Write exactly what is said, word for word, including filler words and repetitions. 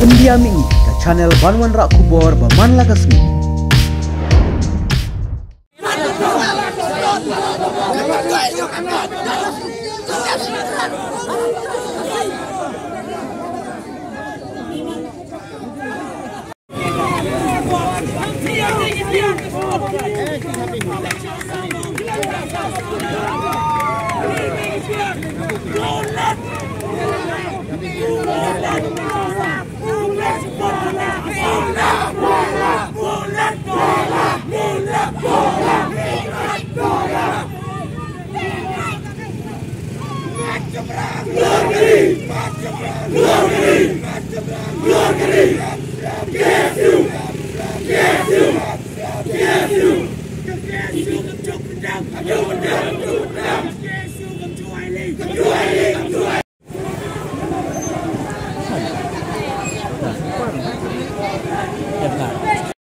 India Mini, ka channel ban wanrah khubor ba man la ka sngi.